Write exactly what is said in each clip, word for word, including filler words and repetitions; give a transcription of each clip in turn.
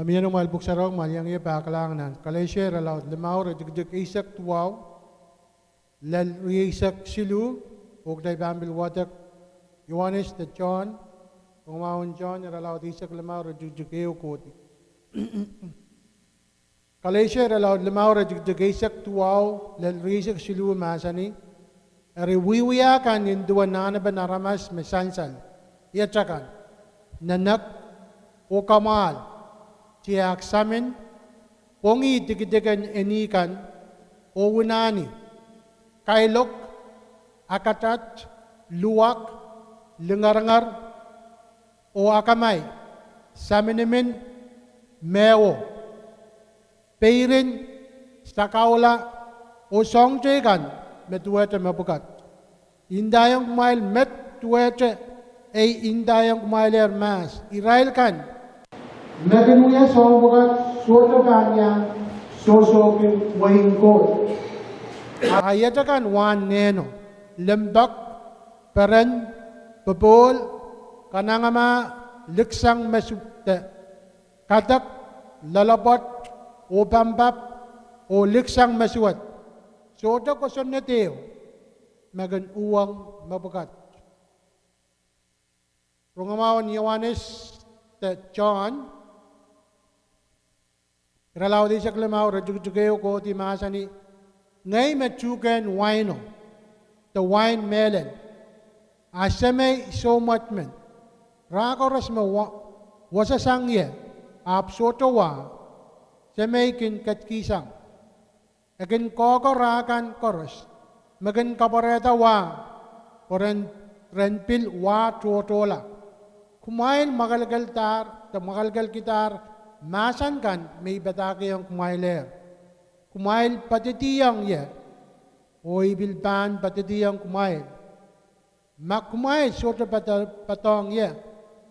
Mie nan amwail pwuhk sarawi, ma iang ie pahkilahng nan Kalesia irelaud limau, iretikitik eisek duwau lel rieisek siluh, oh kitail pahn pil wadek Ioanes de John, Rongamwahu en John irelaud eisek limau, iretikitik ehu kohdi. Kalesia irelaud limau, iretikitik eisek duwau lel rieisek siluh mahsanih: Eri wiewia kan nin duwen anahnepen aramas me sansal, iet akan: nenek oh kamwahl, tiahk samin, pwongih dikedik en eni kan, oh unani, kailok, akatat, luwak, lingeringer, oh akamai, saminimin, mehwo, peirin, sakaula, oh soahng teikan me duwehte mepwukat. Ndahiong kumwail, met duwehte ei ndahiong kumwailehr mahs, irail kan me kin wia soahng pwukat sohte pahn iang sohsohki wehin Koht. A iet akan wahn Ngehno: limpoak, peren, popohl, kanengamah, liksang mesuwed, kadek, loalopwoat, opampap, oh liksang mesuwed. Sohte kosonned ehu me kin uhwong mepwukat. Rongamwahu en Ioanes de John irelaud eisek limau, iretikitik ehu kohdi mahsanih: Ngehi me tuhkehn waino de wain mehlel, a Semei soumwet men. Rah koaros me wa-, wasasang ie, ahpw sohte wa, Semei kin ketkihsang. E kin kohkohla rah kan koaros me kin kapwarehda wa, pwe ren, ren pil wa tohtohla. Kumwail mwakelekeldahr, de mwakelekelkidahr mahsen kan me I padahkihong kumwailehr. Kumwail poadidiong ie, oh I pil pahn poadidiong kumwail. Ma kumwail sohte poad-, poadohng ie,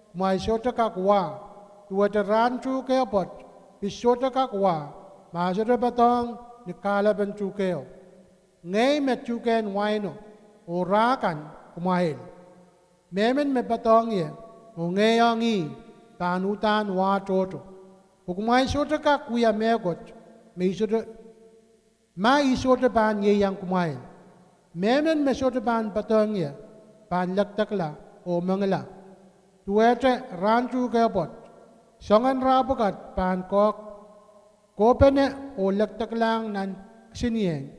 kumwail sohte kak wa, duwehte rahn tuhke pwoat pil sohte kak wa, ma e sohte poadohng ni kahlepen tuhkeho. Ngehi me tuhkehn waino oh rah kan kumwail. Mehmen me poadohng ie oh ngehiohng ih pahn uhdahn wa tohto. Pwe kumwail sohte kak wia mehkot me I sohte, ma I sohte pahn ieiang kumwail. Mehmen me sohte pahn poadohng ie pahn lekdekla oh mengila, duwehte rahn tuhke pwoat. Soangen rahn pwukat pahn kohk-, kohpene oh lekdeklahng nan kisinieng,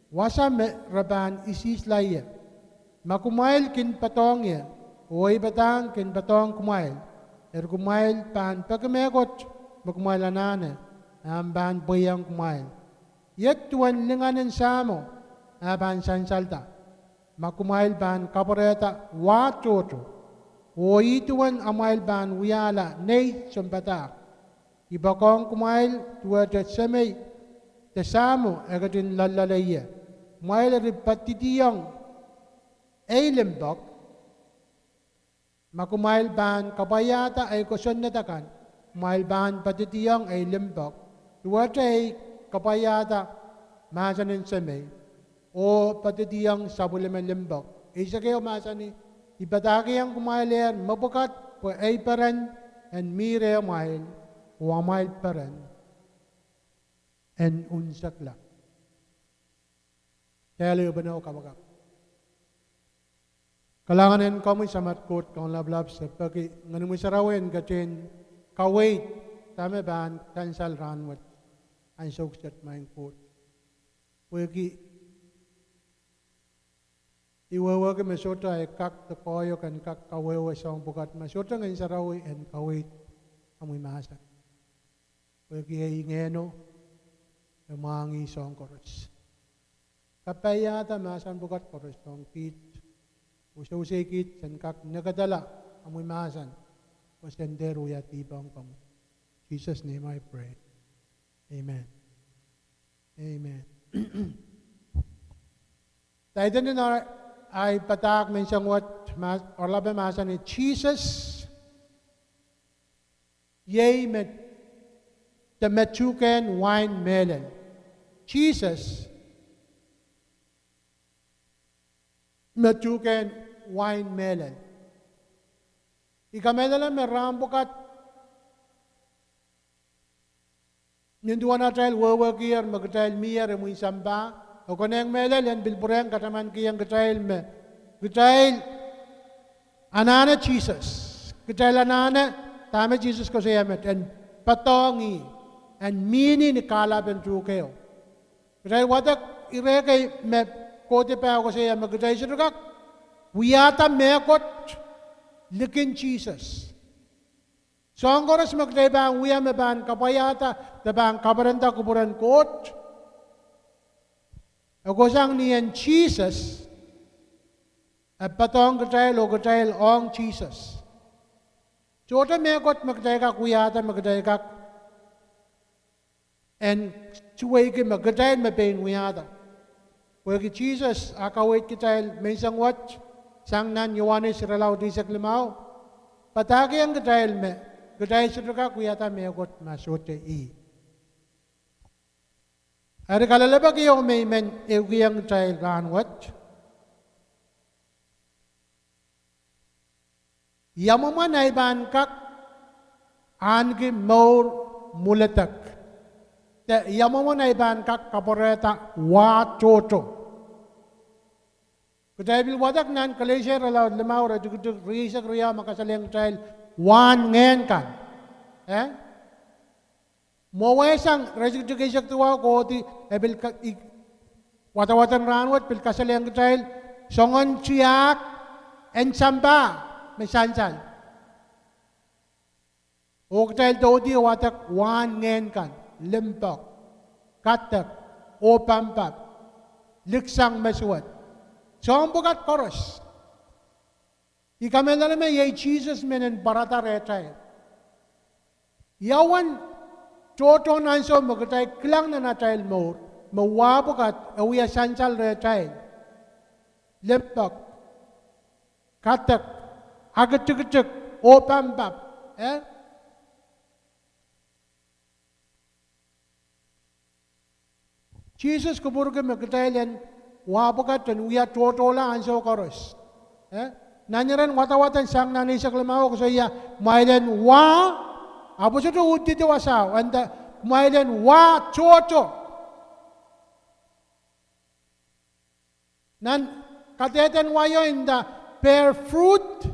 wasa me re pahn isihsla ie. Ma kumwail kin poadohng ie, oh ei padahk kin poadohng kumwail, eri kumwail pahn peki mehkot me kumwail anahne, a e pahn pweiong kumwail. Iet duwen lingan en Sahmo e pahn sansalda, ma kumwail pahn kapwarehda wa tohto. Oh ih duwen amwail pahn wiahla nei sounpadahk. I poakohng kumwail duwehte Semei de Sahmo e ketin loalloale ie. Kumwail eri poadidiong ei limpoak. Ma kumwail pahn kapwaiada ei kosonned akan, kumwail pahn poadidiong ei limpoak, duwehte ei kapwaiada mahsen en Semei oh poadidiong sapwellime limpoak. Eisek ehu mahsanih: I padahkihong kumwailehr mepwukat pwe ei peren en mih rehmwail, oh amwail peren en unsekla. Kalahngan en komwi Samat Koht Kaun Lapalap, se peki Ngehnomwi Sarawi en ketin kaweid dahme pahn sansal rahnwet, ansou kiset, maing Koht. Pwehki I wehwehki me sohte ahi kak de koahiek en kak kawehwe soahng pwukat ma sohte Ngehn Sarawi en kaweid omwi mahsen. Pwehki ei Ngehno, e mwahngih soahng koaros. Kapaiada mahsen pwukat koaros ong kiht, oh sewese kiht sen kak nekadala omwi mahsen, oh sen dehr wia dihp ong komwi. Jesus' name I pray. Amen. Amen. Daidenin ahi padahk menseng wet, oaralape mahsanih Sises iei me, de me tuhkehn wain mehlel. Sises me tuhkehn wain mehlel. I kamehlele me rahn pwukat Nin duwen atail wehwehkier me kitail mier imwin sampah, e konehng mehlel en pil pwurehng katamankihong kitail me kitail anahne Sises. Kitail anahne dahme Sises koasoia met, en poadohng ih, en mihmi ni kahlapen tuhkeho. Kitail wadek ire kei me kohdi pahn koasoia me kitail sohte kak wiahda mehkot likin Sises. Soahng koaros me kitail pahn wia me pahn kapwaiada de pahn kapwaiada kupwuren Koht, e kohsang ni en Sises, e poadohng kitail oh kitail ong Sises. Sohte mehkot me kitail kak wiahda me kitail kak en suweiki me kitail me pein wiahda. Pwehki Sises a kaweid kitail menseng wet, sang nan Iohanes irelaud eisek limau, padahkihong kitail me kitail sohte kak wiahda mehkot ma sohte ih. Eri kalelapak ieu me I men ehukihong kitail rahnwet: Ia mwomwen ei pahn kak ahneki mour mwuledek, de ia mwomwen ei pahn kak kapwarehda wah tohto? Kitail pil wadek nan Kalesia irelaud limau iretikitik rieisek riau me kasalehng kitail wahn ngehn kan. Eh? Mwowehsang iretikitik eisek duwau kohdi, e pil ka-, i-, wadawaden rahnwet pil kasalehng kitail soangen tiahk en sampah me sansal. Oh kitail doudi wadek wahn ngehn kan: limpoak, kadek, opampap, liksang me suwed. Soahng pwukat koaros. I kamehlele me iei Sises men en pwarada rehtail. Ia uwen tohtohn ansou me kitail kilang nan atail mour me wah pwukat e wia sansal rehtail? Limpoak, kadek, aktikitik, opampap, eh? Sises kupwurki me kitail en wah pwukat en wia tohtohla ansou koaros. Eh? Nan iren wadawaden sang nan eisek limau e koasoia, kumwail en wah, ahpw sohte uhdihdi wasao, e nda, kumwail en wah tohto. Nan kadehden waio e nda, bear fruit,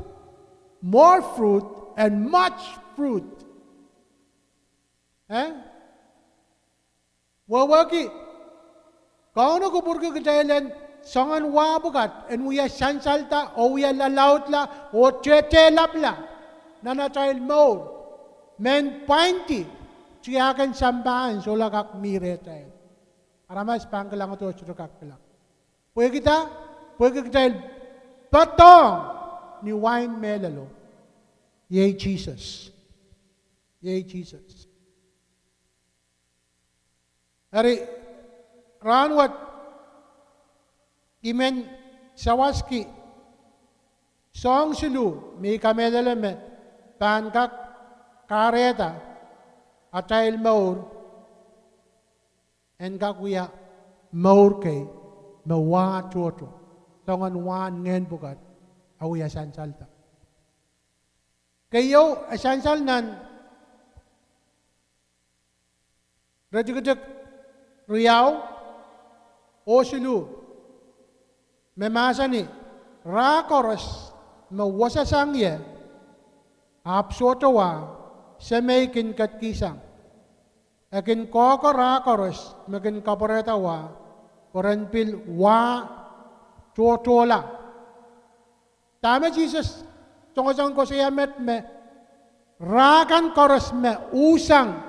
more fruit, and much fruit. Eh? Wehwehki, Kauno kupwurki kitail en soangen wah pwukat en wia sansalda oh wia lalaudla oh tehte lapla nan atail mour, men pwaindi tiahk en sampah en solahr kak mi rehtail. Aramas pahn kilangedo, sohte kak kilang. Pwehki dah? Pwehki kitail poadohng ni wain mehlelo, iei Sises. Iei Sises. Eri, rahnwet I men sawaski soahng siluh me I kamehlele me pahn kak kahrehda atail mour en kak wia mour kei me wah tohto, soangen wahn ngehn pwukat e wia sansalda. Keieu e sansal nan iretikitik riau oh siluh, me mahsanih, rah koaros me wasa sang ie ahpw sohte wah, Semei kin ketkihsang. E kin kohkoh rah koaros me kin kapwarehda wah, pwe ren pil wah tohtohla. Dahme Sises songosong koasoia met? Me rah kan koaros me uhsang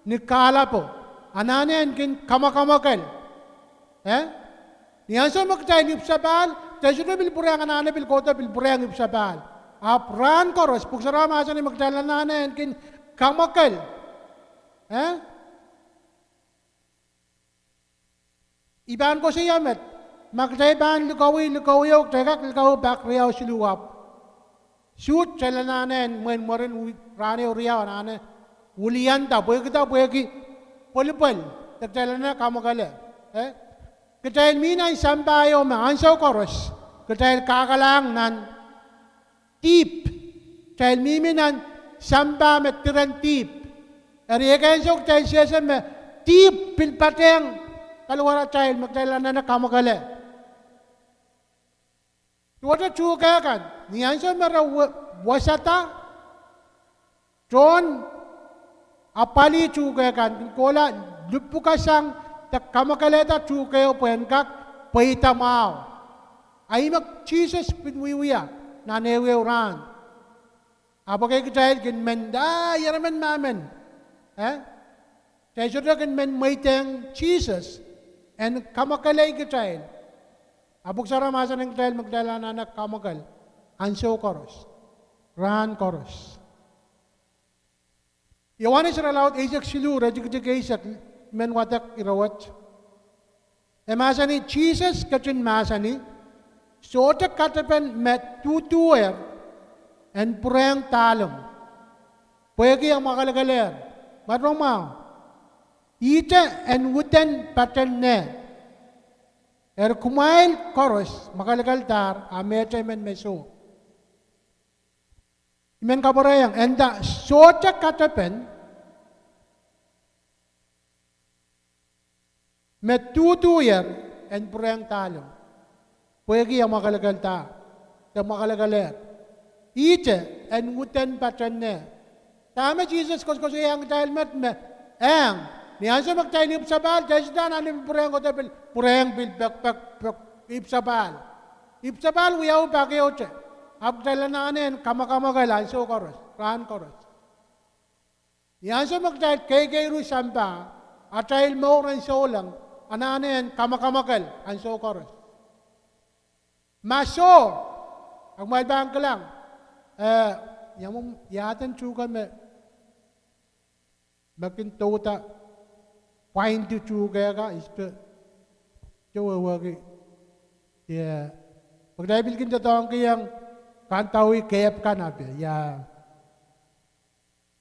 ni kahlapo, anahne en kin kamwakamwakel. Eh? Ni ansou me kitail ipwsapahl, kitail sohte pil pwurehng anahne pil kohdo pil pwurehng ipwsapahl. Ahpw rahn koaros Pwuhk Sarawi mahsanih me kitail anahne en kin kamwakel. Eh? I pahn koasoia met, ma kitail pahn likawih, likawih o, kitail kak likawih pak riau siluh ahpw suht kitail anahne en mwein mwurin wi-, rahn ehu riau anahne wilianda, pwehki dah? Pwehki pwelipwel, de kitail anahne kamwakele. Eh? Kitail mi nan sampah ieu me ansou koaros kitail kahkalahng nan dihp. Kitail mihmi nan sampah me diren dihp. Eri e kehn ansou kitail sehse me dihp pil patehng paliwaratail me kitail anahne kamwakele. Duwehte tuhke kan, ni ansou me re wosada tohn apwalih tuhke kan, kin kohla lipwukasang de kamwakelehda tuhkeo pwehn kak pweida mwahu. Ahi me Sises pil wiewia nan ehuehu rahn. Ahpw ekei kitail kin men, ah, ieremen ma men, eh? Kitail sohte kin men mweidehng Sises en kamwakelei kitail. A pwuhk sarawio mahsanih kitail me kitail anahne kamwakel ansou koaros, rahn koaros. Iohanes irelaud eisek siluh, iretikitik eisek, men wadek ire wet. E mahsanih, Sises ketin mahsanih, sohte katepen me duhduher en pwurehng dahlimw, pwehki e mwakelekelehda, mwaromwahu, ihte en widen patehng neh. Eri kumwail koaros mwakelekeldahr, a mehte men me soh. I men kapwurehiong, e nda sohte katepen me duhduher en pwurehng dahlimw, pwehki e mwakelekeldahr, de mwakelekelehda, ihte en widen patehng neh. Dahme Sises koasoakoasoiaiong kitail met me, eng, ni ansou me kitail ipwsapahl, kitail sohte anahne pil pwurehng kohdo pil, pwurehng pil pekpek, pek, ipwsapahl. Ipwsapahl wiawi pak ehute. Ahpw kitail anahne en kamwakamwakel ansou koaros, rahn koaros. Ni ansou me kitail keikeiru sampah, atail mour en souleng anahne en kamwakamwakel ansou koaros. Ma soh, a kumwail pahn kilang, eh, ia mwomw, iaden tuhke me, me kin douda pwaindi tuhke ka, I sohte wehwehki. Ia, me kitail pil kin doadoahngkihong kandawih kehp kan ape, ia.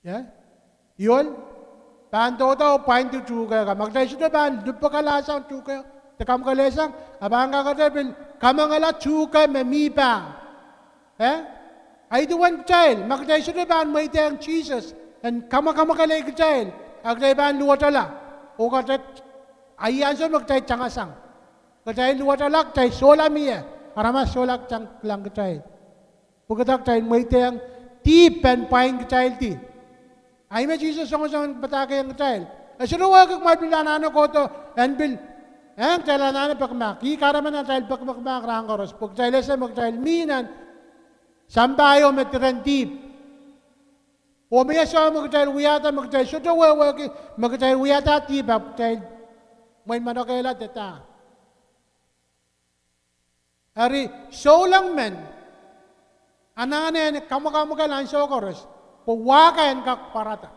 Ia, ioal, pahn douda oh pwaindi tuhke ka. Ma kitail sohte pahn lipwukalahsang tuhke, de kamwakelehsang, a pahn kakete pil kamwangala tuhke me mi pah. Eh? Ahi duwen kitail, ma kitail sohte pahn mweidehng Sises en kamwakamwakelei kitail, a kitail pahn luwetala. Oh kahrehda, ahi ansou me kitail tangasang. Kitail luwetala, kitail solahr mie, aramas solahr kilang kitail. Pwehki kitail mweidehng dihp en pwain kitaildi. Ahi me Sises songosong padahkihong kitail. E sohte wehwehki kumwail pil anahne kohdo en pil, eng, kitail anahne pekmahk. Ih kahrepen atail pekmahk rahn koaros, pwe kitail ese me kitail mi nan sampah ieu me diren dihp. Oh mie soahng me kitail wiahda, me kitail sohte wehwehki me kitail wiahda dihp, ahpw kitail mwein manokehla de dah. Eri souleng men anahne en kamwakamwakel ansou koaros, pwe wah kan en kak pwarada.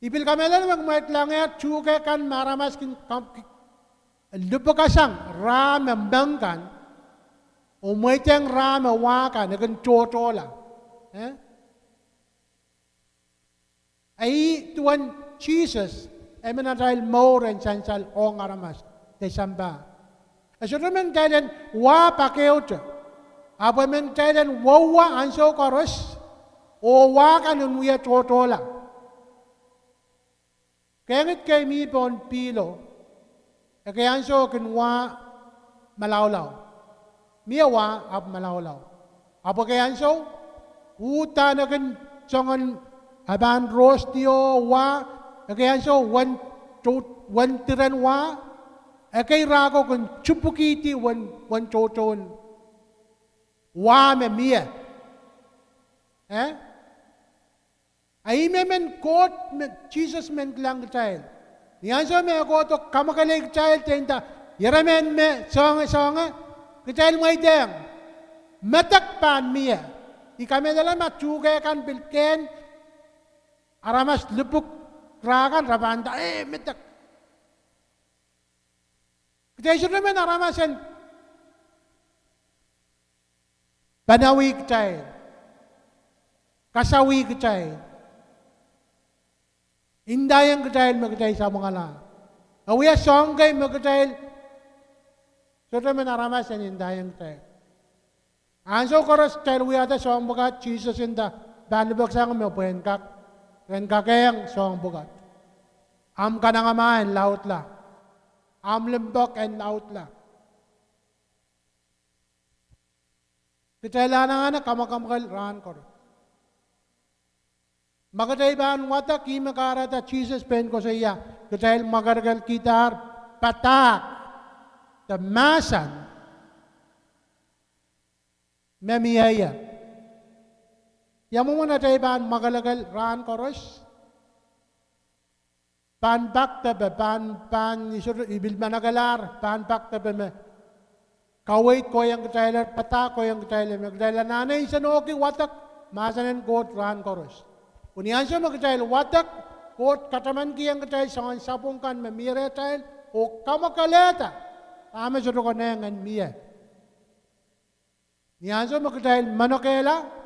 I pil kamehlele me kumwail kilangehr tuhke kan me aramas kin kam-, lipwukasang rah me meng kan, oh mweidehng rah me wah kan e kin tohtohla. Eh? Ahi duwen Sises, emen atail mour en sansal ong aramas de sampah. E sohte men kitail en wah pak ehute, ahpw emen kitail en wouwa ansou koaros, oh wah kan en wie tohtohla. Kehngit kei mi pohn pihlo, ekei ansou kin wah malaulau. Mie wah ahpw malaulau. Ahpw ekei ansou, uhdahn e kin soangen, a pahn roast oh wah, ekei ansou wen, wen diren wah, ekei rahn ko kin tipwikihdi wen, wen toutoun wah me mie. Eh? A ih me men Koht, me Sises men kilang kitail. Ni ansou me e kohdo kamwakelei kitail de nda, ieremen me soange soange, kitail mweidehng, medek pahn mie. I kamehlele ma tuhke kan pil kehn aramas lipwuk rah kan, re pahn nda, eh, medek. Kitail sohte men aramas en panawih kitail, kasawih kitail, indaiong kitail me kitail samwangala. E wia soahng kei me kitail sohte men aramas en indaiong kitail. Ansou koaros kitail wiahda soahng pwukat, Sises nda, pahn lipweksang me pwehn kak Ren kakehiong soahng pwukat. Ahmw kanengamah en laudla. Ahmw limpoak en laudla. Kitail anahne kamwakamwakel rahn koaros. Ma kitail pahn wadek, ihme kahrehda Sises pein koasoia, kitail mwakelkelkidahr padahk de mahsen me mie ie. Ia mwomwen atail pahn mwakelekel rahn koaros? Pahn pak depe, pahn, pahn, I sohte, I pil manokelahr, pahn pak depe me kaweid kohiong kitailehr, padahk kohiong kitailehr, me kitail anahne nsenohki wadek mahsen en Koht rahn koaros. Pwe ni ansou me kitail wadek, Koht katamankihong kitail soangen sapwung kan me mie rehtail, oh kamwakelehda dahme sohte konehng en mie. Ni ansou me kitail manokehla,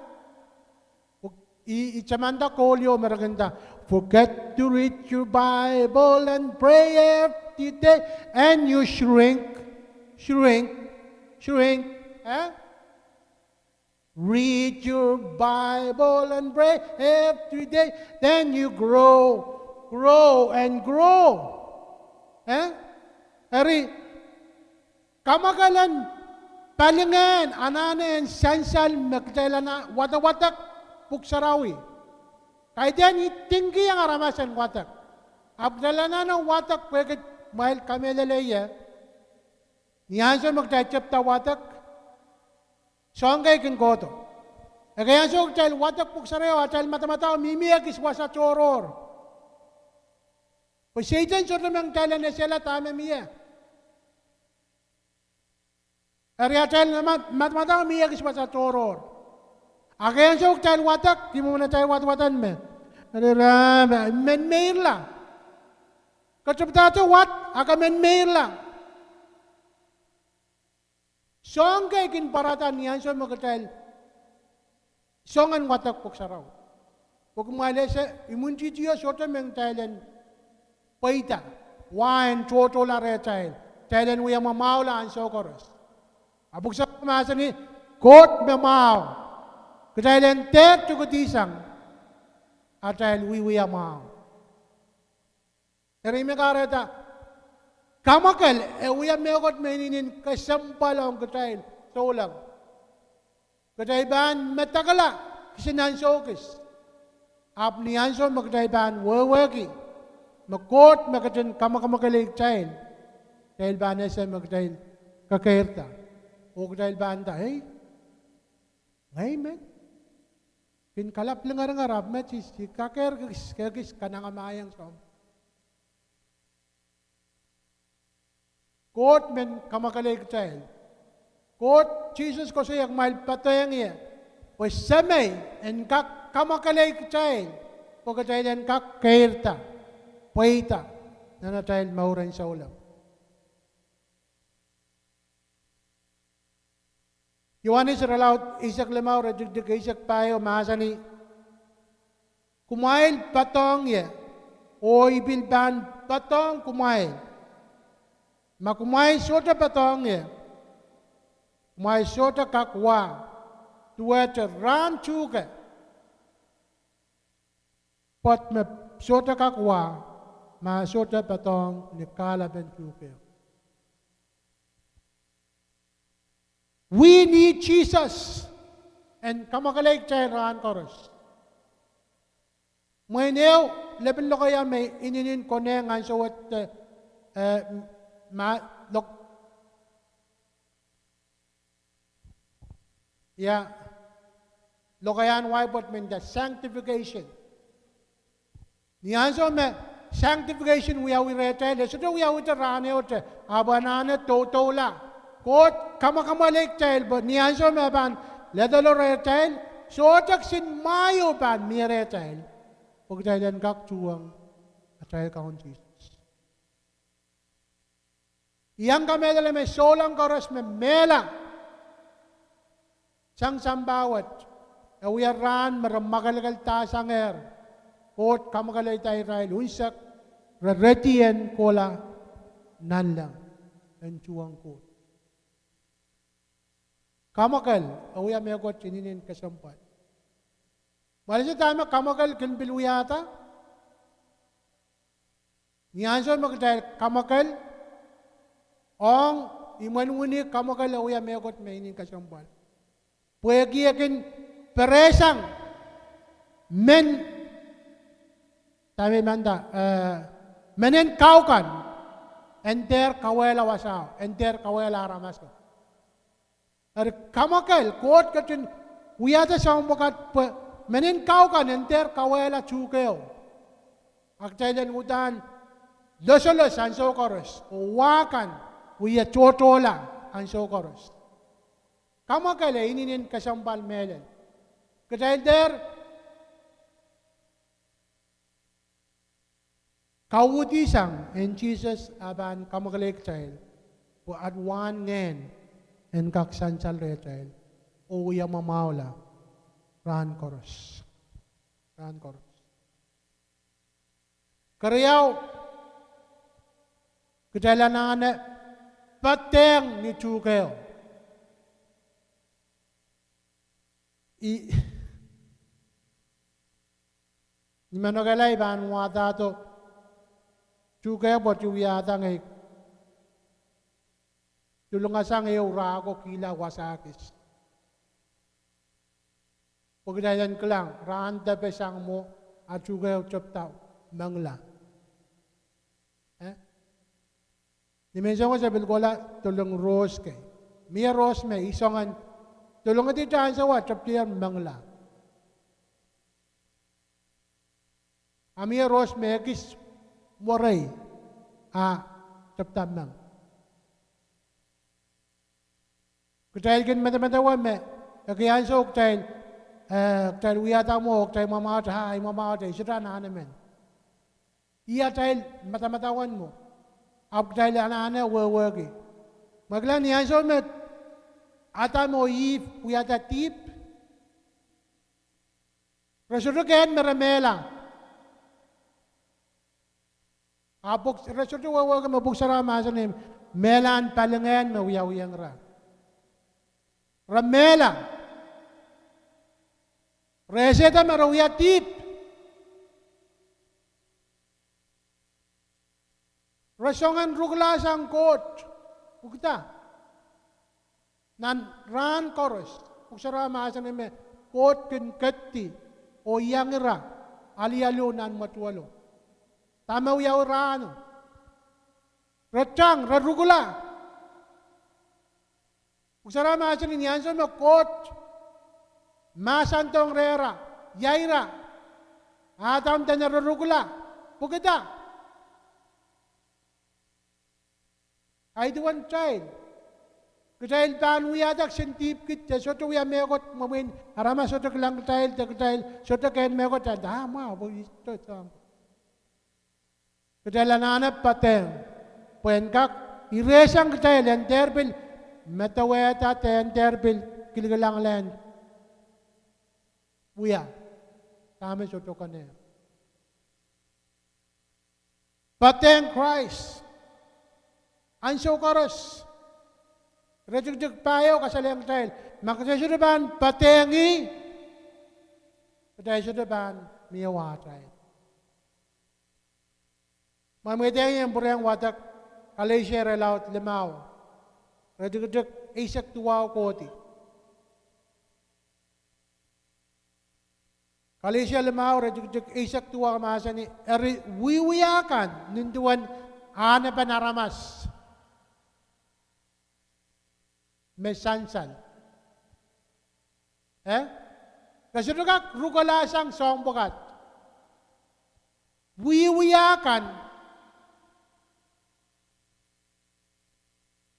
I, I tamanda koul ieu me re kin nda, forget to read your Bible and pray every day, and you shrink, shrink, shrink, eh? Read your Bible and pray every day, then you grow, grow and grow. Eh? Eri, kamwakelen palingehn anahne en sansal me kitail anahne wadewadek pwuhk sarawi. Kaidehn I dingkihong aramas en wadek. Ahpw kitail anahne wadek pwehki kumwail kamehlele ie, ni ansou me kitail tepda wadek, soahng kei kin kohdo. Ekei ansou kitail wadek pwuhk sarawi, atail madamadau mihmi ekis wasa tohrohr. Pwe Sehdan sohte men kitail en esehla dahme mie. Eri atail madamadau mihmi ekis wasa tohrohr. Ekei ansou kitail wadek, ih mwomwen atail wadewadek me, eri, men meirla. Ke tepidahr wad, a ke men meirla. Soahng kei kin pwarada ni ansou me kitail soangen wadek pwuhk sarawi. Pwe kumwail ese, imwintihtio sohte men kitail en pweida, wa en tohtohla rehtail, kitail en wia mwamwahula ansou koaros. A pwuhk sarawi mahsanih, Koht me mwahu. Kitail en dehr tukudihsang atail wiewia mwahu. Eri me kahrehda, kamwakel e wia mehkot me inenen kesempwal ong kitail souleng. Kitail pahn medekla kisin ansou kis. Ahpw ni ansou me kitail pahn wehwehki me Koht me ketin kamwakamwakelei kitail, kitail pahn ese me kitail kekeirda. Oh kitail pahn nda, ei, ngehi men kin kalapw lingeringer ahpw met I kakehr kis, ekis kanengamahiong soahng. Koht men kamwakelei kitail. Koht, Sises koasoia kumwail poadehng ie, pwe Semei en kak kamwakelei kitail, pwe kitail en kak keirda, pweida nan atail mouren souleng. Iohanes irelaud eisek limau, iretikitik eisek pahieu mahsanih, kumwail poadohng ie, oh I pil pahn poadohng kumwail. Ma kumwail sohte poadohng ie, kumwail sohte kak wa, duwehte rahn tuhke pwoat me sohte kak wa ma e sohte poadohng ni kahlapen tuhkeo. We need Jesus en kamwakelei kitail rahn koaros. Mwein ehu lepin lokaia me inenen konehng ansou wet, eh, ma, lok, ia, lokaiahn Baibel me nda sanctification. Ni ansou me sanctification wiawi rehtail, e sohte wiawihte rahn ehute, ahpw anahne doudoula. Koht kamwakamwakelei kitail pwe ni ansou me pahn lelolo rehtail, sohte kisin mwahu pahn mie rehtail, pwe kitail en kak tuhwong atail Kaun Sises. I iang kamehlele me souleng koaros me mehla sang sampah wet, e wia rahn me re mwakelekeldahsangehr, Koht kamwakeleida irail unsek, re ready en kohla nanleng en tuhwong Koht. Kamwakel e wia mehkot inenen kesempwal. Mwalese dahme kamwakel kin pil wiahda? Ni ansou me kitail kamwakel, ong imwen wini kamwakel e wia mehkot me inenen kesempwal. Pwehki e kin perehsang men, dahme manda, eh, menen kau kan, en dehr kawehla wasao, en dehr kawehla aramaso. Eri kamwakel, Koht ketin wiahda soahng pwukat pwe menen kau kan en dehr kawehla tuhkeho. A kitail en uhdahn losollos ansou koaros, oh wa kan wie tohtohla ansou koaros. Kamwakel e inenen kesempwal mehlel. Kitail dehr kauhdi sang en Sises ah pahn kamwakelei kitail, pwe ahn wahn ngehn en kak sansal rehtail, oh wia mwamwahula rahn koaros. Rahn koaros. Keriau, kitail anahne patehng ni tuhkeho. I, ni manokehla I pahn wahdahdo tuhke pwoat I wiahda ngehi tulungasang ehu rahn ko kihla wasa kis. Pwe kitail en kilang, rahn depe sang mwo, a tuhkeho tepda mengla. Eh? Ni menseng wet se pil kohla dolung rohs kei. Mie rohs me I soangen dolungedi ansou a tepdier mengla. A mie rohs me ekis mwerei a tepda meng. Kitail kin medemedewe me ekei ansou kitail, eh, kitail wiahda mwo, kitail mwamwahte, ah, I mwamwahte, I sohte anahne men. Ih atail madamadau en mwo. Ahpw kitail anahne wehwehki. Ma kilang ni ansou me Adam oh Ihp wiahda dihp, re sohte kehn me re mehla. Ahpw re sohte wehwehki me Pwuhk Sarawi mahsanih, mehla en palingehn me wiawihong ira. Re mehla. Re esehda me re wia dihp. Re soangen ruhkla sang Koht. Pwukida? Nan rahn koaros, Pwuhk Sarawi mahsanih me Koht kin ketdi oh iang ira alialu nan mwetuwelo. Dahme wiawi rahno? Re tang, re ruhkla. Pwuhk Sarawi mahsanih ni ansou me Koht mahsandohng rehra, ia ira? Adam dene re ruhkla. Pwukida? Ahi duwen kitail. Kitail pahn wiahda kisin dihp kid, de sohte wia mehkot, mwomwen aramas sohte kilang kitail, de kitail sohte kehn mehkot, ah, mwahu, pwe I sohte soang. Kitail anahne patehng, pwe en kak irehsang kitail en dehr pil medewehda de en dehr pil kilkilangehla en wia dahme sohte konehng. Patehng Krais ansou koaros. Iretikitik pahieu kasalehiong kitail, ma kitail sohte pahn patehng ih, kitail sohte pahn mie wahtail. Ma mweidehngehr en pwurehng wadek Kalesia irelaud limau, iretikitik eisek duwau kohdi. Kalesia limau, iretikitik eisek duwau mahsanih, eri wiewia kan nin duwen ahnepen aramas me sansal. Eh? Re sohte kak ruhkla sang soahng pwukat. Wiewia kan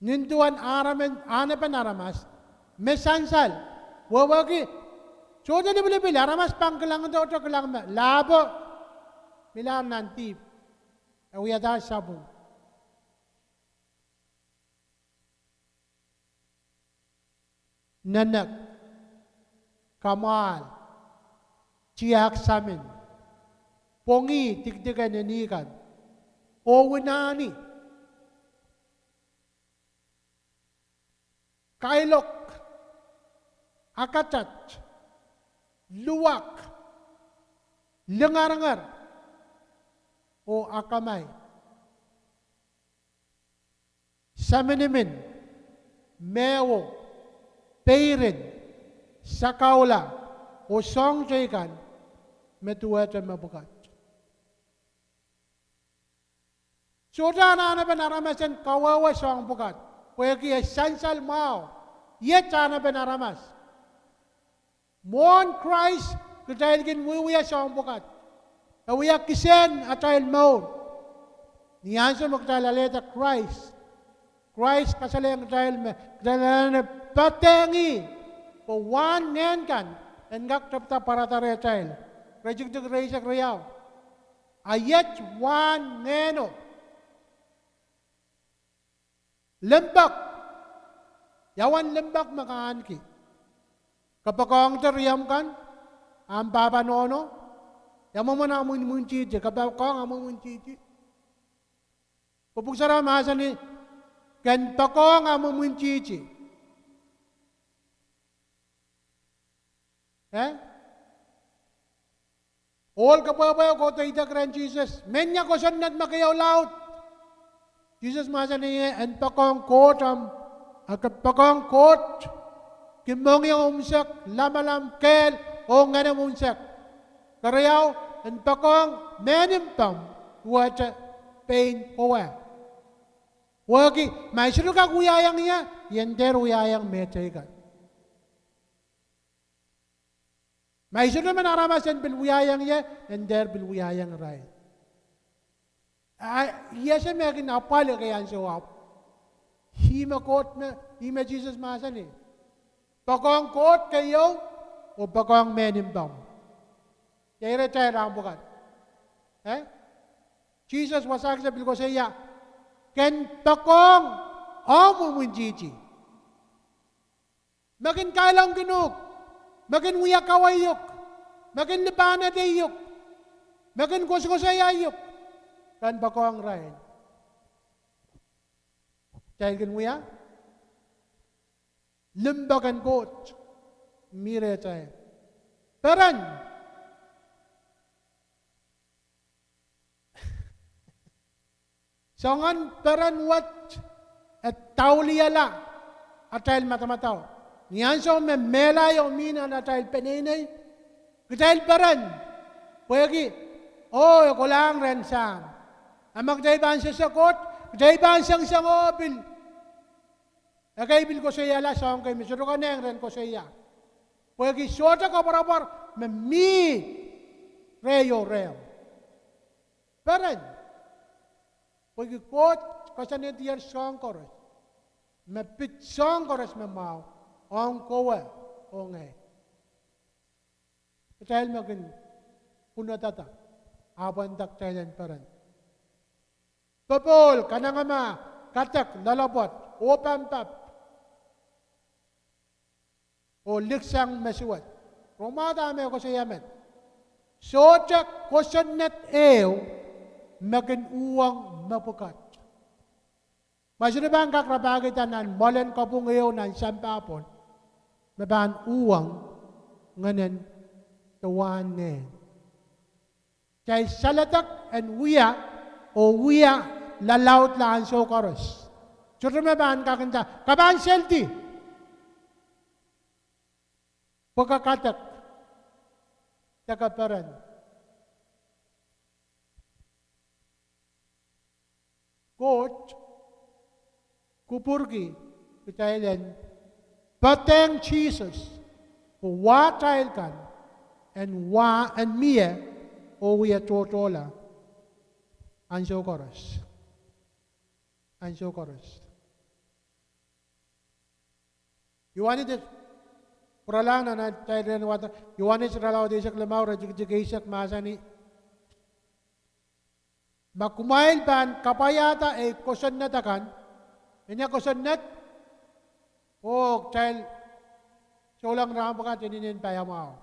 nin duwen ahnepen aramas me sansal. Wehwehki, sohte lipilipil, aramas pahn kilang, sohte kilang me lahpo milahr nan dihp, e wiahda sapwung. Nenek, kamwahl, tiahk samin, pwongih dikedik en eni kan, oh inani, kailok, akatat, luwak, Lingeringer oh akamai, saminimin, mehwo, peirin, sakaula, oh soahng teikan me duwehte mepwukat. Sohte anahnepen aramas en kawehwe soahng pwukat, pwehki e sansal mwahu, iet anahnepen aramas. Mwohn Krais kitail kin wiewia soahng pwukat. E wia kisehn atail mour. Ni ansou me kitail alehda Krais, Krais kasalehiong kitail me kitail anahne poadehng ih, pwe wahn ngehn kan en kak tepda pwarada rehtail. Iretikitik rieisek riau. A iet wahn ngehno. Limpoak. Ia uwen limpoak me ke ahneki? Ke poakohngete riomw kan, ahmw pahpa nohno, ia mwomwen ahmw imwintihti? Ke poakohng ahmw imwintihti? Pwe Pwuhk Sarawi mahsanih, ken poakohng ahmw imwintihti. Eh? Ohl kepwehpwe kohdo idek rehn Sises, men ia kosonned me keieu laud? Sises mahsanih, en poakohng Koht, ahmw, a ke poakohng Koht, kin mohngiong unsek, lamalam, kehl, oh ngehnomw unsek. Keriau, en poakohng mehn mpomw duwehte pein kowe. Pwehki ma I sohte kak wiahiong ie, I en dehr wiahiong mehteikan. Ma I sohte men aramas en pil wiahiong ie, I en dehr pil wiahiong irail. A I ese me e kin apwal ekei ansou, ahpw ih me Koht me, ih me Sises mahsanih, poakohng Koht keieu oh poakohng mehn mpomw. Ia iretikitik ahmw pwukat? Eh? Sises wasa kis e pil koasoia, ken poakohng omw imwintihti. Me kin kailongkin uhk, me kin wia kaweiuk, me kin lipahnete iuk, me kin koasokoasoia iuk, ken poakohng irail. Kitail kin wia limpoak en Koht mi rehtail. Peren. Soangen peren wet e dauliala atail madamadau. Ni ansou me mehla ieu mi nan atail peneinei, kitail peren, pwehki, oh, e kolahng rehn Sahm. A ma kitail pahn sehse Koht, kitail pahn sengiseng oh pil, ekei pil koasoiala soahng kei me sohte konehng rehn koasoia. Pwehki sohte koapworopwor me mi reh oh rehmw. Peren. Pwehki Koht koasoanehdier soahng koaros, me pid soahng koaros me mwahu, ong kowe oh ngehi. Kitail me kin kunodada, ahpw e nda kitail en peren. Popohl, kanengamah, kadek, loalopwoat, opampap, oh liksang me suwed. Rongamwahu dahme koasoia met? Sohte kosonned ehu me kin uhwong mepwukat. Ma sohte pahn kak rapahkihda nan mwoalen kopwung ehu nan sampah pwon, me pahn uhwong ngehnen de wahn ngehn. Kitail saledek en wia, oh wia lalaudla ansou koaros. Sohte me pahn kak nda ke pahn seldi pwe ke kadek de ke peren. Koht kupwurki kitail en poadehng Sises pwe wahtail kan en wia, en mie oh wie tohtohla ansou koaros. Ansou koaros. Ioanes, pwuralahng nan atail rehn wasa, Ioanes irelaud eisek limau, iretikitik eisek mahsanih, ma kumwail pahn kapwaiada ei kosonned akan, eni kosonned, oh kitail souleng rahn pwukat inenen paiamwahu.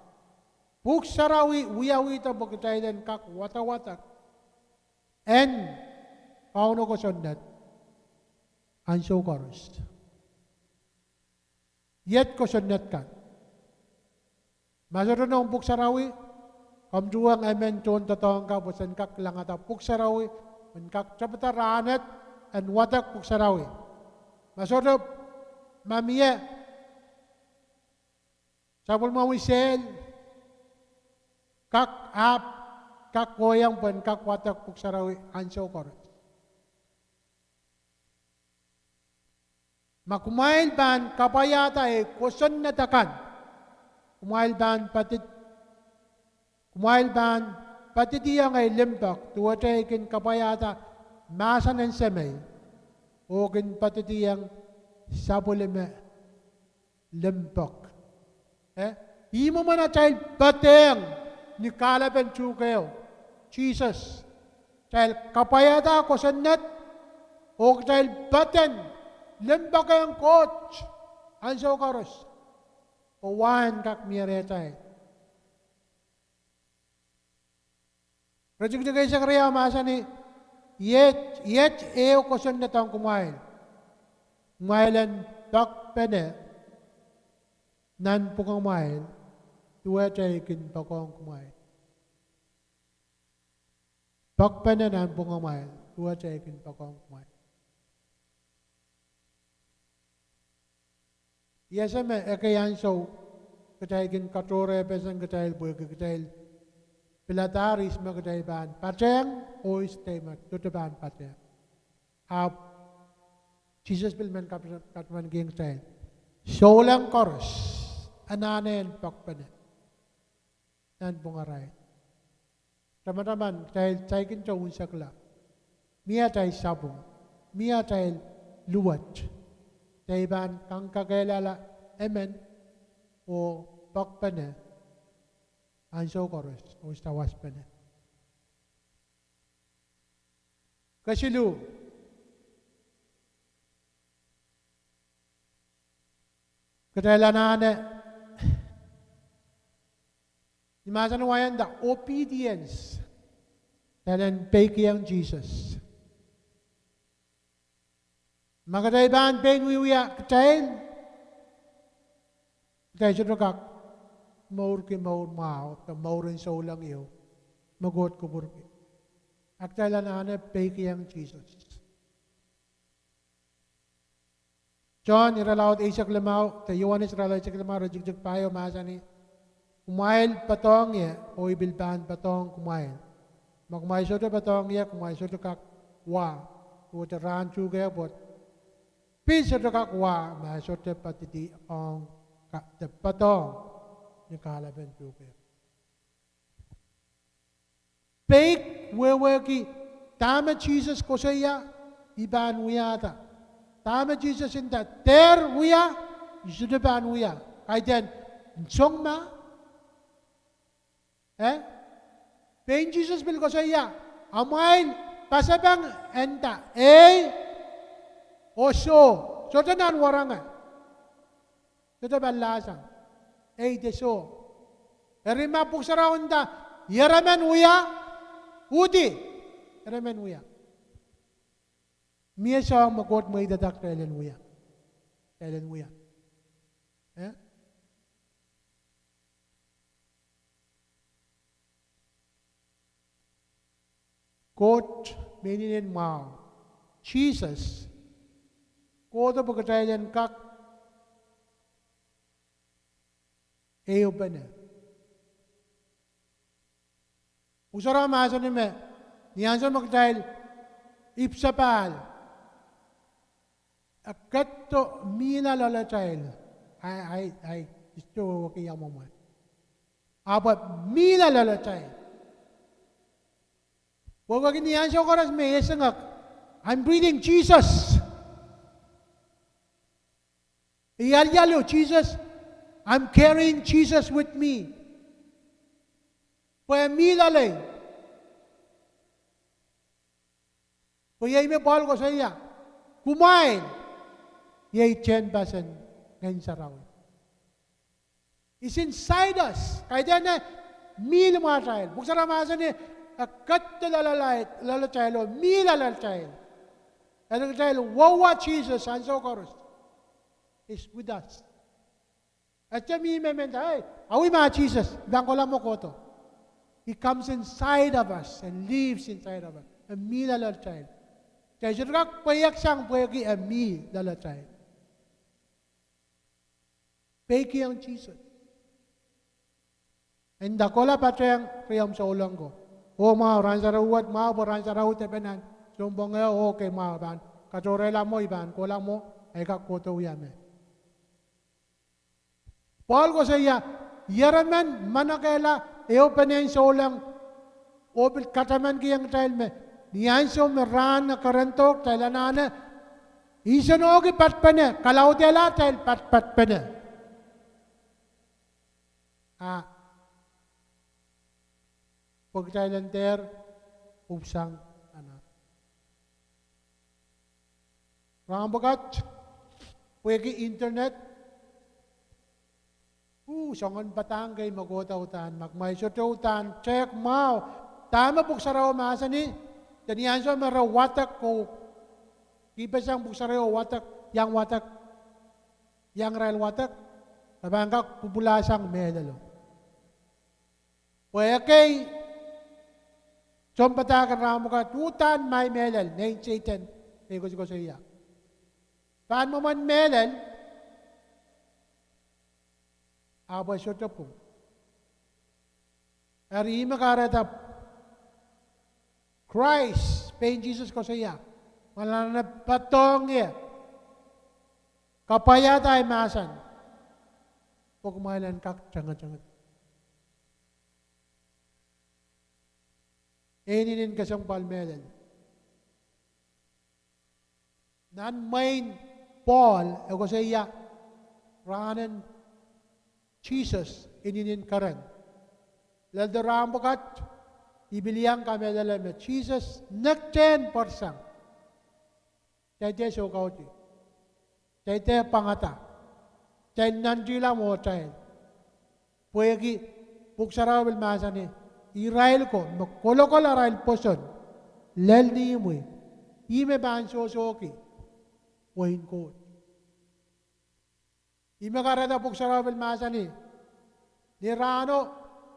Pwuhk Sarawi wiawihda pwe kitail en kak wadawadek en Kauno kosonned ansou koaros. Iet kosonned kan. Ma sohte nohn Pwuhk Sarawi, Komw tuhwong emen tohndoadoahk pwe sen kak langada Pwuhk Sarawi, en kak tepida rahnwet, en wadek Pwuhk Sarawi. Ma sohte, ma mie sapwellimomwi sel, kak ahpw, kak kohieng pwe en kak wadek Pwuhk Sarawi ansou koaros. Ma kumwail pahn kapwaiada ei kosonned akan, kumwail pahn pati, kumwail pahn padidiong ei limpoak, duwehte ei kin kapwaiada mahsen en Semei, oh kin padidiong sapwellime limpoak. Eh, ih mwomwen atail patehng ni kahlepen tuhkeho, Sises. Kitail kapwaiada kosonned, oh kitail patehng limpoak en Koht ansou koaros, oh wa en kak mie rehtail. Iretikitik eisek riau mahsanih, iet, iet ehu kosonned ong kumwail. Kumwail en poakpene nanpwungamwail, duwehte ei kin poakohng kumwail. Poakpene nanpwungamwail, duwehte ei kin poakohng kumwail. I ese me ekei ansou kitail kin katohrehpeseng kitail pwehki kitail piladahr ihs me kitail pahn patehng oh ihs me sohte pahn patehng. Ahpw Sises pil men katamankin kitail, souleng koaros anahne en poakpene nanpwungarail. Tamataman kitail, kitail kin tounsekla. Mie atail sapwung, mie atail luwet, kitail pahn kak kakehlala emen oh poakpene ansou koaros oh sawaspene. Kesiluh, kitail anahne, ni mahsen wai nda obedience, kitail en peikiong Sises. Ma kitail pahn pein wiewia kitail, kitail sohte kak mourki mour mwahu, de mour en souleng ieu me Koht kupwurki. A kitail anahne peikiong Sises. Sohn irelaud eisek limau, de Iohanes irelaud eisek limau, iretikitik pahieu mahsanih, kumwail poadohng ie, oh I pil pahn poadohng kumwail. Ma kumwail sohte poadohng ie, kumwail sohte kak wa, duwehte rahn tuhke pwoat, pil sohte kak wa ma e sohte padidi ong, de poadohng ni kahlepen tuhke. Peik wehwehki dahme Sises koasoia, I pahn wiahda. Dahme Sises nda dehr wia, I sohte pahn wia. Kaidehn song ma, eh? Pein Sises pil koasoia, amwail pasapeng nda ei oh soh, sohte nan warange, sohte pahn lahsang, ei de soh. Eri ma Pwuhk Sarawi nda, ieremen wia, uhdi, ieremen wia. Mie soahng me Koht mweidada kitail en wia. Kitail en wia. Eh? Koht me inenen mwahu, Sises, kohdo pwe kitail en kak ehupene. Usera mahsanih me ni ansou me kitail ipwsapahl, e ketido mihla loalatail. Ai, ai, ai, I sohte wehwehki ia mwomwe, ahpw e mihla loalatail. Wehwehki ni ansou koaros me I esingek, I'm breathing Jesus. I alialu Jesus, I'm carrying Jesus with me. Pwe mih loalei. Pwe iei me Pohl koasoia, kumwail iei tehnpasen Ngehn Sarawi. It's inside us. Kaidehn e mih limwahtail. Pwuhk Sarawi mahsanih, e ketido loalatail oh mih loalatail. Eri kitail wehwe Sises ansou koaros is with us. E sohte mih me menda, ei, awi ma Sises, I pahn kohla mwo kohdo. He comes inside of us and lives inside of us. E mih loalatail. Kitail sohte kak pweieksang pwehki e mih loalatail. Peikiong Sises. E nda, kohla patehng riomw souleng ko. Oh mwahu, Rahn Sarawi wet mwahu, pwe Rahn Sarawi depe nan sounpwong ehu, oh kei mwahu, pahn katohrehla mwo, I pahn kohla mwo, I kak kohdo wia me. Pohl koasoia, ieremen manokehla ehupenen souleng, oh pil katamankihong kitail me ni ansou me rahn kerendo, kitail anahne nsenohki patpene, kalaudehla atail patpatpene. A pwe kitail en dehr upwsang anahn rahn pwukat, pwehki internet, uh, soangen padahk kei me kohda uhdahn, ma kumwail sohte uhdahn tehk mwahu dahme Pwuhk Sarawi mahsanih, de ni ansou me re wadek oh kihpeseng Pwuhk Sarawi oh wadek, iang wadek, iang irail wadek, re pahn kak pwupwulasang mehlelo. Pwe ekei sounpadahk en rahn pwukat uhdahn maing mehlel, nein Sehdan, e koasokoasoia, pahn mwomwen mehlel, ahpw e sohte pwung. Eri ihme kahrehda Krais, pein Sises koasoia, kumwail anahne patohng ie, kapwaiada ei mahsen, pwe kumwail en kak tengetengete. E inenen kesempwal mehlel. Nan mwein Pohl e koasoia rahnen Sises inenen keren. Lel de rahn pwukat, I pil iang kamehlele me Sises nektehn pwarsang. Kitail dehr soukautih, kitail dehr pwangada, kitail nantihla mwohtail. Pwehki Pwuhk Sarawi pil mahsanih, irail ko me kolokol arail pwoson lel ni imwi, ih me pahn sohsohki wehin Koht. Ihme kahrehda Pwuhk Sarawi pil mahsanih, ni rahno,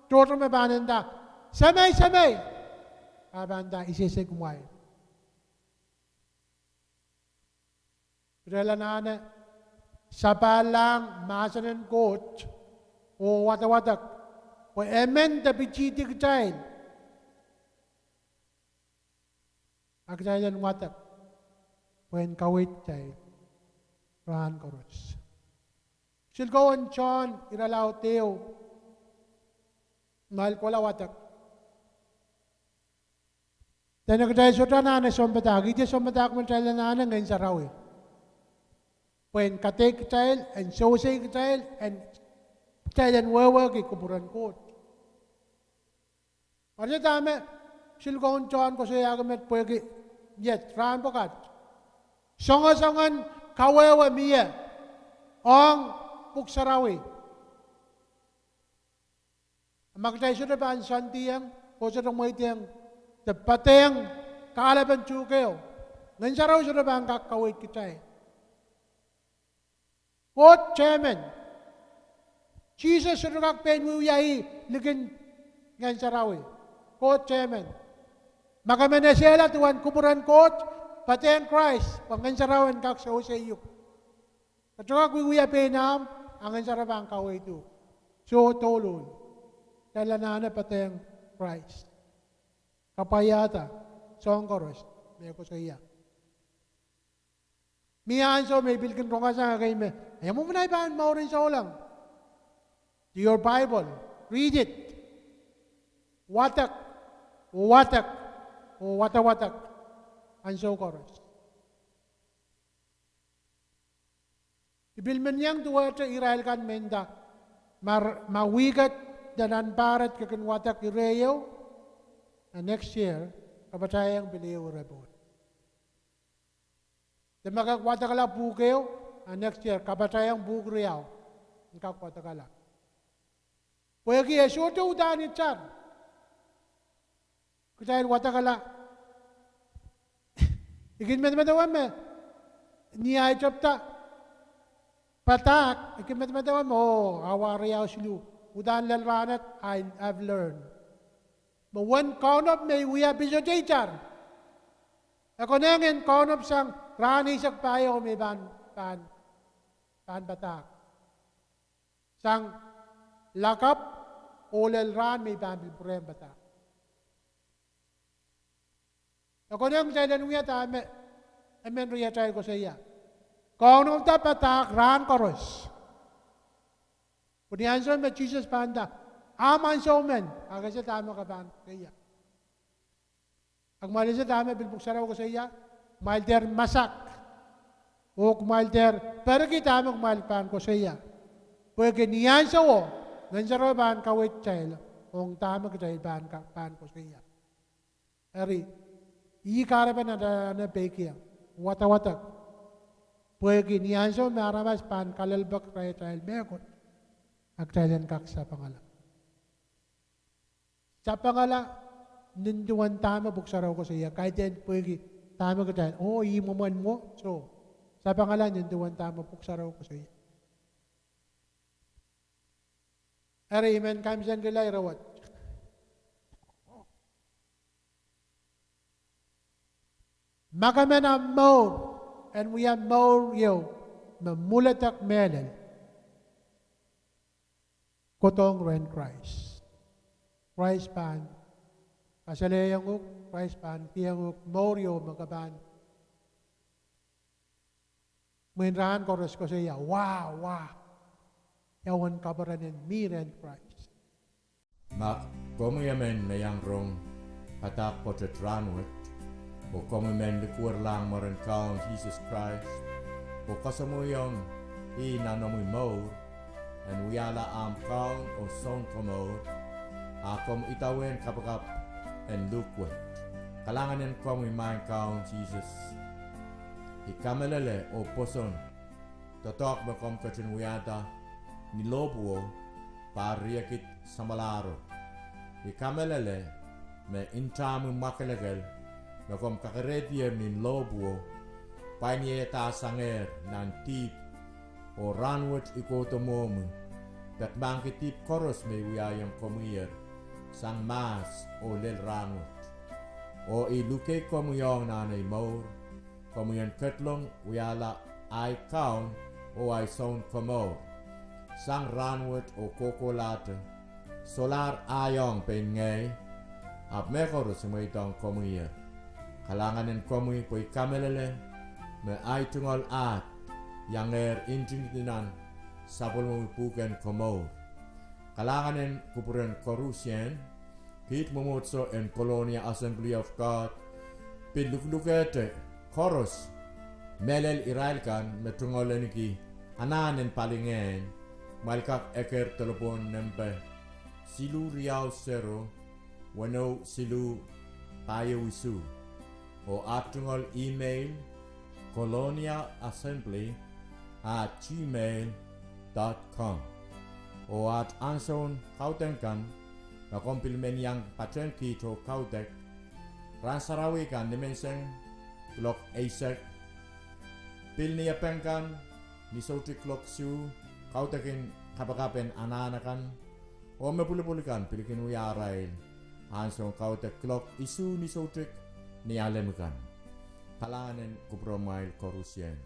tohto me pahn nda, Semei, Semei, a pahn nda, I sehse kumwail. Kitail anahne sapahlahng mahsen en Koht oh wadawadek pwe emen de pitihdi kitail. A kitail en wadek pwe en kaweid kitail rahn koaros. Silkou en Sohn irelaud ehu, kumwail kohla wadek. Dene kitail sohte anahne sounpadahk, ihte sounpadahk me kitail anahne Ngehn Sarawi pwe en kadeik kitail, en sewesei kitail, en kitail en wehwehki kupwuren Koht. Eri dahme Silkou en Sohn koasoiahki met pwehki iet rahn pwukat, soangosoangen kawehwe mie ong Pwuhk Sarawi. Ma kitail sohte pahn soandiong oh sohte mweidehng de patehng kahlepen tuhkehu, Ngehn Sarawi sohte pahn kak kaweid kitail. Koht tehmen. Sises sohte kak pein wiewia ih likin Ngehn Sarawi. Koht tehmen. Ma ke men esehla duwen kupwuren Koht, patehng Krais, pwe Ngehn Sarawi en kak sewesei uhk. Ke sohte kak wiewia pein ahmw, a Ngehn Sarawi pahn kaweid uhk. Soh douluhl. Kitail anahne patehng Krais, kapwaiada soahng koaros me koasoia. Mie ansou me I pil kin rongehsang ekei me, ia mwomwen ei pahn mouren souleng? To your Bible, read it. Wadek, wadek, oh wadawadek ansou koaros. I pil men iang duwehte irail kan me nda, ma, ma wihket de nan pahr et ke kin wadek ire ieu, a next year, kapatahieng pil ehu ire pwon. De ma ke wadekala pwuhk ehu, a next year, kapatahieng pwuhk riau, en kak wadekala. Pwehki e sohte uhdahn itar kitail wadekala. I kin medemedewe me ni ahi tepda padahk, I kin medemedewe me, oh, awa riau siluh, uhdahn lel rahn et, I have learned. Mwohn kaunop me I wia pil sohte itar. E konehng en kaunop sang rahn eisek pahieu me I pahn, pahn, pahn padahk. Sang lakapw oh lel rahn me I pahn pil pwurehng padahk. E konehng kitail en wia dahme emen riatail koasoia. Kaunopda padahk rahn koaros. Pwe ni ansou me Sises pahn nda, ahmw ansou men, a ke ese dahme ke pahn koasoia. A kumwail ese dahme pil Pwuhk Sarawi koasoia? Kumwail dehr masak, oh kumwail dehr perki dahme kumwail pahn koasoia. Pwehki ni ansouo, Ngehn Sarawi pahn kaweid kitail ong dahme kitail pahn ka-, pahn koasoia. Eri, ih kahrepen atail anahne peikiong, wadawadek. Pwehki ni ansou me aramas pahn kalelapak riatail mehkot, a kitail en kak sapengala. Sapengala nin duwen dahme Pwuhk Sarawi koasoia, kaidehn pwehki dahme kitail, oh, ih mwomwen mwo, soh. Sapengala nin duwen dahme Pwuhk Sarawi koasoia. Eri I men kaimwisekila ire wet. Ma ke men ahmw mour en wia mour ieu me mwuledek mehlel, kohdohng rehn Krais. Krais pahn kasalehiong uhk, Krais pahn kihong uhk mour ieu me ke pahn mwein rahn koaros koasoia, wa, wa, ia uwen kaperen en mih rehn Krais. Ma komwi emen me iang rong padahk pwoatet rahnwet, oh komwi men likwerlahng mwaren Kaun Sises Krais, oh kasamwoiong ih nan omwi mour, en wiahla ahmw Kaun oh Sounkomour, a komw idawehn kapakap en luhk wet. Kalahngan en komwi, Maing Kaun Sises. I kamehlele oh pwoson doadoahk me komw ketin wiahda ni lohpwuo, pahr riekid samwalahro. I kamehlele me ntahmwi mwakelekel me komw kakerehdi ni lohpwuo, pwain iehda sangehr nan dihp, oh rahnwet I kohdo mwohmwi, peki mahkki dihp koaros me I wiahiong komwiher, sang mahs oh lel rahnwet. Oh I luke komwi ong nan ei mour, komwi en ketlong wiahla ahi Kaun oh ahi Sounkomour. Sang rahnwet oh kohkohlahte, solahr ahi ong pein ngehi, ahpw mehkoaros I mweidohng komwiher. Kalahngan en komwi pwe I kamehlele me ahi tungoal ahd iangehr ntingdi nan sapwellimomwi pwuhken komour. Kalahngan en kupwuren koarusie, kiht mwomwohdiso en Colonia Assembly of God pil luhlukehte koaros, mehlel irail kan me tungoal ahneki anahn en palingehn, kumwail kak eker delepwohn nempe siluh riau sero, weneu siluh pahieu isuh, oh aht tungoal email coloniaassembly at gmail dot com. Oh aht ansoun kaudok kan, ma komw pil men iang patehng kiht oh kaudok, rahn sarawi kan nimenseng kuloak eisek, pil ni epeng kan ni soutik kuloak isuh, kaudokin kapakap en anahn akan, oh me pwulopwul kan pil kin wia arail ansoun kaudok kuloak isuh ni soutik ni alem kan. Kalahngan en kupwuramwail koarusie.